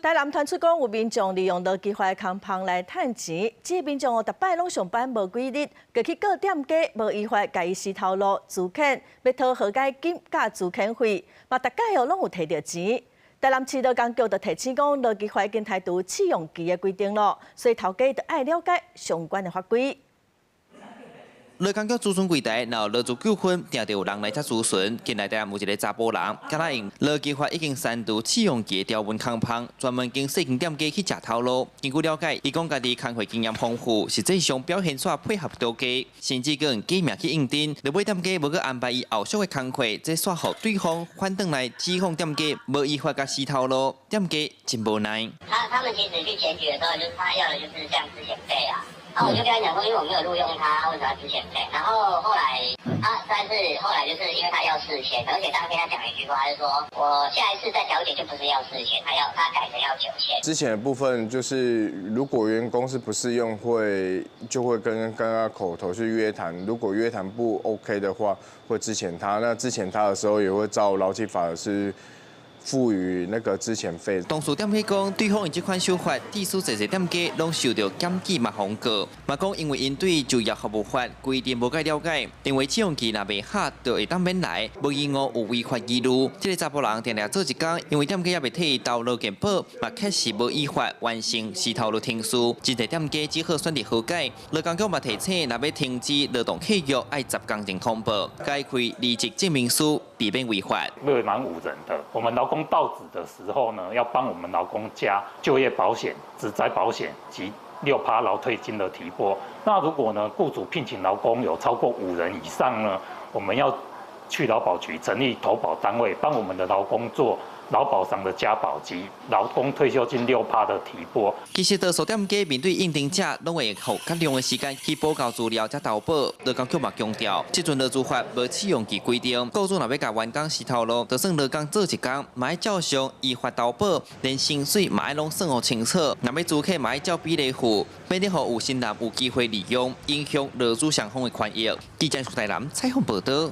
台南傳出講有民眾利用勞基法的空縫來趁錢，這個民眾哦，逐擺攏上班無幾日，就去告店家無依法共伊撕頭路、資遣，欲討和解金佮資遣費，嘛逐擺哦攏有提著錢。台南市勞工局就提醒講，勞基法已經開除試用期的規定咯，所以頭家就愛了解相關的法規。勞工局諮詢櫃台，若有勞資糾紛，定著有人來遮諮詢。近來台南有一个查埔人，敢若用勞基法已經刪除試用期的條文空縫，專門經細間店家去食頭路。根據了解，伊講家己工課經驗豐富，實際上表現煞配合著佳，甚至閣用假名去應徵。落尾店家無閣安排伊後續的工課，這煞予對方反轉來指控店家無依法共撕頭路，店家真無奈。他們其實去檢舉的時候，就是他要的就是像資遣費啊。然後我就跟他講說，因為我沒有錄用他，為什麼要資遣費？然後後來啊，但是後來就是因為他要4000，而且當天他講了一句話，他就說我下一次再調解就不是要四千，他改成要9000。資遣的部分就是，如果員工是不適用，就會跟他口頭去約談，如果約談不 OK 的話，會資遣他。那資遣他的時候，也會照勞基法是賦予那個資遣費。當事店家講，對方用這款手法，致使濟濟店家攏受著檢舉嘛予告，嘛講因為𪜶對就業服務法規定無蓋了解，認為試用期若袂合，就會當免來，無疑誤有違法疑慮。這个查埔人定定做一工，因為店家猶未替伊投勞健保，嘛確實無依法完成撕頭路程序，真濟店家只好選擇和解。勞工局嘛提醒，若欲停止勞動契約，愛10工前通報，該開離職證明書，避免違法。未滿五人的，我們勞工到職的時候呢，要幫我們勞工加就業保險、職災保險及6趴勞退金的提撥。那如果呢，僱主聘請勞工有超過五人以上呢，我們要去勞保局成立投保單位，幫我們的勞工做勞保上的加保及勞工退休金6趴的提撥。其實多數店家面對應徵者，攏會予較長的時間去補交資料才投保。勞工局嘛強調，這陣勞資法無試用期規定，僱主若欲共員工撕頭路，就算勞工做一工，嘛愛照常依法投保，連薪水嘛愛攏算予清楚。若欲資遣嘛愛照比例付，免得予有心人有機會利用，影響勞資雙方的權益。記者台南採訪報道。